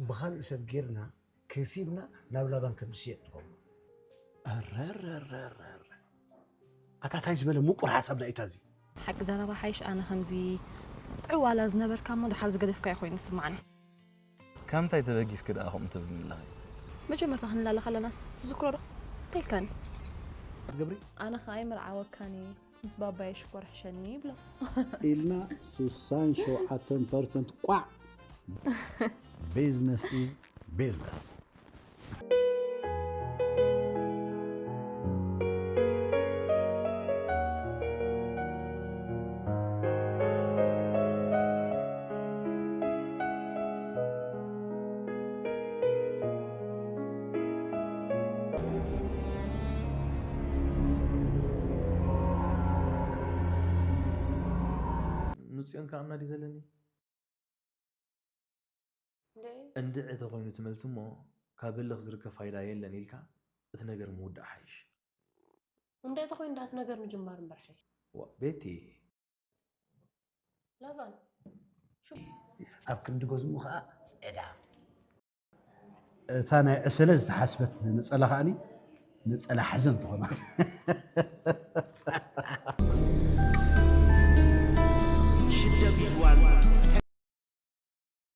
ብኻልእ ሰብ ጌርና ከሲብና ናብ ላባን ከም ዝሽየጥ ትገብሮ። ኣረረረረረ። ኣታ ታይ ዝበለ ምቁር ሓሳብ ናይ እታ እዚ። ሓቂ ዘረባ ሓይሽ ኣነ ከምዚ ዕዋላ ዝነበርካ እሞ ድሓር ዝገደፍካዮ ኮይኑ ዝስማዓኒ። ካብ ምንታይ ተበጊስኪ ደኣ ከምኡ ትብልኒ ኣለኺ? መጀመርታ ክንላለ ከለናስ ትዝክሮ ዶ? እንታይ ኢልካኒ? ትገብሪ? ኣነ ኸኣ ኣይምርዓወካን እየ፣ ምስ ባባየ ሽኮር ሕሸኒ ይብሎ። ኢልና ሱሳን ሸውዓተን ፐርሰንት ቋዕ። Business is business. ንጽዮን ከኣምና ድዩ ዘለኒ? እንድዒ ተኾይኑ እቲ መልሲ እሞ፣ ካብ ህልኽ ዝርከብ ፋይዳ የለን ኢልካ እቲ ነገር ምውዳእ ሓይሽ። እንድዒ ተኾይኑ ደኣ እቲ ነገር ምጅማር እምበር ሓይሽ። ዋ፣ ቤቲ። ላቫን፣ ሹፍ። ኣብ ክንዲ ገዝምኡ ኸኣ ዕዳ። እታ ናይ ዕሰለ ዝተሓስበት ነጸላ ከኣኒ ነጸላ ሓዘን ትኾና።